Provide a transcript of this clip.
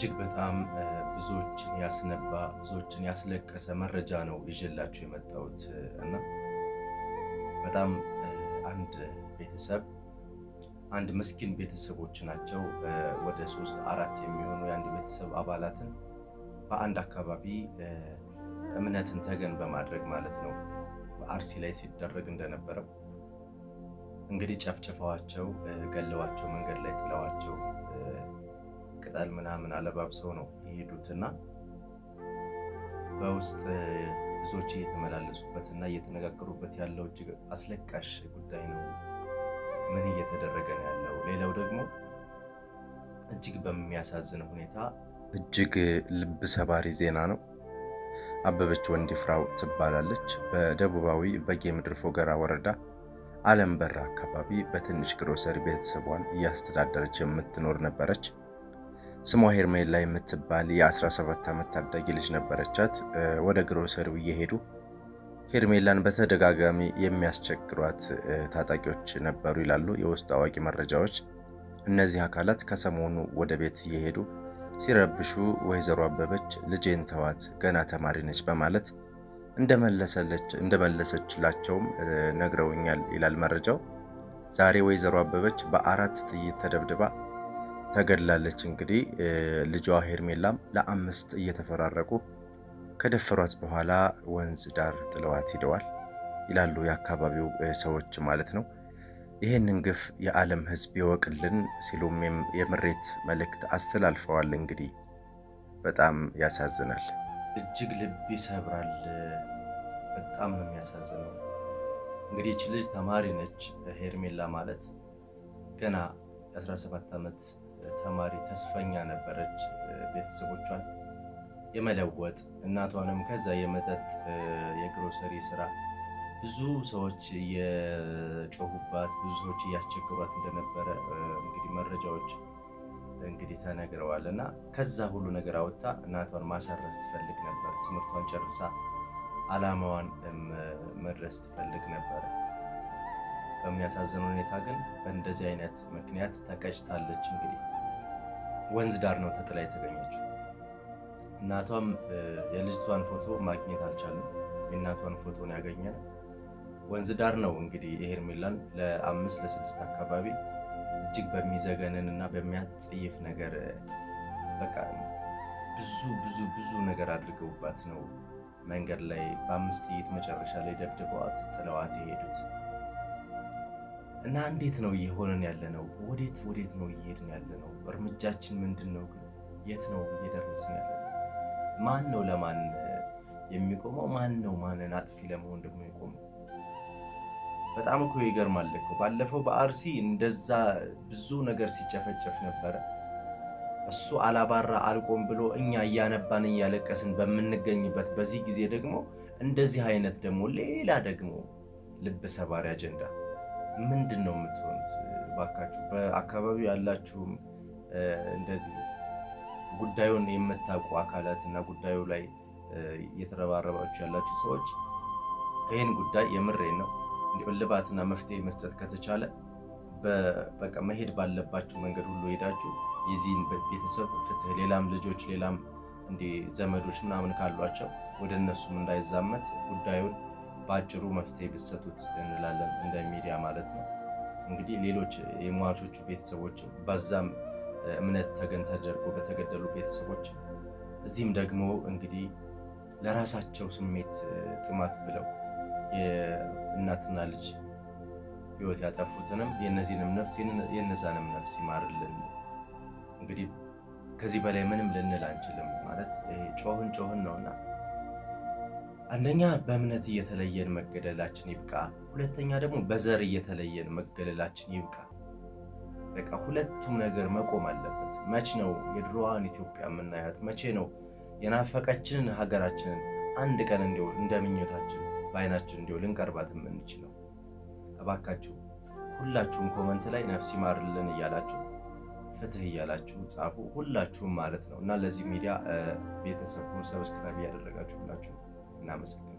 እጅግ በጣም ብዙዎችን ያስነባ፣ ብዙዎችን ያስለቀሰ መረጃ ነው ይዤላችሁ የመጣሁት። እና በጣም አንድ ቤተሰብ፣ አንድ ምስኪን ቤተሰቦች ናቸው። ወደ ሶስት አራት የሚሆኑ የአንድ ቤተሰብ አባላትን በአንድ አካባቢ እምነትን ተገን በማድረግ ማለት ነው፣ በአርሲ ላይ ሲደረግ እንደነበረው እንግዲህ ጨፍጭፈዋቸው፣ ገለዋቸው፣ መንገድ ላይ ጥለዋቸው፣ ቅጠል ምናምን አለባብሰው ነው የሄዱትና በውስጥ ብዙዎች እየተመላለሱበት እና እየተነጋገሩበት ያለው እጅግ አስለቃሽ ጉዳይ ነው። ምን እየተደረገ ነው ያለው? ሌላው ደግሞ እጅግ በሚያሳዝን ሁኔታ እጅግ ልብ ሰባሪ ዜና ነው። አበበች ወንዲፍራው ትባላለች። በደቡባዊ በጌምድር ፎገራ ወረዳ አለም በር አካባቢ በትንሽ ግሮሰሪ ቤተሰቧን እያስተዳደረች የምትኖር ነበረች። ስሟ ሄርሜላ የምትባል የ17 ዓመት ታዳጊ ልጅ ነበረቻት። ወደ ግሮሰሪው እየሄዱ ሄርሜላን በተደጋጋሚ የሚያስቸግሯት ታጣቂዎች ነበሩ ይላሉ የውስጥ አዋቂ መረጃዎች። እነዚህ አካላት ከሰሞኑ ወደ ቤት እየሄዱ ሲረብሹ ወይዘሮ አበበች ልጄን ተዋት፣ ገና ተማሪ ነች በማለት እንደመለሰችላቸውም ነግረውኛል ይላል መረጃው። ዛሬ ወይዘሮ አበበች በአራት ጥይት ተደብድባ ተገድላለች። እንግዲህ ልጇ ሄርሜላም ለአምስት እየተፈራረቁ ከደፈሯት በኋላ ወንዝ ዳር ጥለዋት ሂደዋል ይላሉ የአካባቢው ሰዎች ማለት ነው። ይህንን ግፍ የዓለም ሕዝብ ይወቅልን ሲሉም የምሬት መልእክት አስተላልፈዋል። እንግዲህ በጣም ያሳዝናል። እጅግ ልብ ይሰብራል። በጣም ነው የሚያሳዝነው። እንግዲህ ይች ልጅ ተማሪ ነች። ሄርሜላ ማለት ገና የ17 ዓመት ተማሪ ተስፈኛ ነበረች። ቤተሰቦቿን የመለወጥ፣ እናቷንም ከዛ የመጠጥ የግሮሰሪ ስራ ብዙ ሰዎች እየጮሁባት፣ ብዙ ሰዎች እያስቸግሯት እንደነበረ እንግዲህ መረጃዎች እንግዲህ ተነግረዋል። እና ከዛ ሁሉ ነገር አውጥታ እናቷን ማሳረፍ ትፈልግ ነበር። ትምህርቷን ጨርሳ አላማዋን መድረስ ትፈልግ ነበረ። በሚያሳዝን ሁኔታ ግን በእንደዚህ አይነት ምክንያት ተቀጭታለች። እንግዲህ ወንዝ ዳር ነው ተጥላ የተገኘችው። እናቷም የልጅቷን ፎቶ ማግኘት አልቻለም። የእናቷን ፎቶ ነው ያገኘነው። ወንዝ ዳር ነው እንግዲህ የሄርሜላን ለአምስት ለስድስት አካባቢ እጅግ በሚዘገንን እና በሚያስጸይፍ ነገር፣ በቃ ብዙ ብዙ ብዙ ነገር አድርገውባት ነው መንገድ ላይ በአምስት ጥይት መጨረሻ ላይ ደብድበዋት ጥለዋት የሄዱት። እና እንዴት ነው እየሆነን ያለ ነው? ወዴት ወዴት ነው እየሄድን ያለ ነው? እርምጃችን ምንድን ነው ግን? የት ነው እየደረስን ያለ ነው? ማን ነው ለማን የሚቆመው? ማን ነው ማንን አጥፊ ለመሆን ደግሞ የቆመው? በጣም እኮ ይገርማል እኮ። ባለፈው በአርሲ እንደዛ ብዙ ነገር ሲጨፈጨፍ ነበረ። እሱ አላባራ አልቆም ብሎ እኛ እያነባን እያለቀስን በምንገኝበት በዚህ ጊዜ ደግሞ እንደዚህ አይነት ደግሞ ሌላ ደግሞ ልብ ሰባሪ አጀንዳ ምንድን ነው የምትሆኑት? ባካችሁ በአካባቢው ያላችሁም እንደዚህ ጉዳዩን የምታውቁ አካላት እና ጉዳዩ ላይ እየተረባረባችሁ ያላችሁ ሰዎች ይህን ጉዳይ የምሬን ነው እንዲሁ እልባትና መፍትሄ መስጠት ከተቻለ በቃ መሄድ ባለባችሁ መንገድ ሁሉ ሄዳችሁ የዚህን ቤተሰብ ፍትህ፣ ሌላም ልጆች፣ ሌላም እንዲ ዘመዶች ምናምን ካሏቸው ወደ እነሱም እንዳይዛመት ጉዳዩን በአጭሩ መፍትሄ ብትሰጡት እንላለን፣ እንደ ሚዲያ ማለት ነው። እንግዲህ ሌሎች የሟቾቹ ቤተሰቦች በዛም እምነት ተገን ተደርጎ በተገደሉ ቤተሰቦች፣ እዚህም ደግሞ እንግዲህ ለራሳቸው ስሜት ጥማት ብለው የእናትና ልጅ ሕይወት ያጠፉትንም የእነዚህንም ነፍስ የእነዛንም ነፍስ ይማርልን። እንግዲህ ከዚህ በላይ ምንም ልንል አንችልም። ማለት ይሄ ጮህን ጮህን ነውና አንደኛ በእምነት እየተለየን መገደላችን ይብቃ። ሁለተኛ ደግሞ በዘር እየተለየን መገደላችን ይብቃ። በቃ ሁለቱም ነገር መቆም አለበት። መች ነው የድሮዋን ኢትዮጵያ የምናያት? መቼ ነው የናፈቀችንን ሀገራችንን አንድ ቀን እንዲሁ እንደ ምኞታችን በአይናችን እንዲሁ ልንቀርባት የምንችለው? እባካችሁ ሁላችሁም comment ላይ ነፍስ ይማርልን እያላችሁ፣ ፍትህ እያላችሁ ጻፉ። ሁላችሁም ማለት ነው። እና ለዚህ ሚዲያ ቤተሰብ subscribe እያደረጋችሁ ሁላችሁ እናመሰግናለን።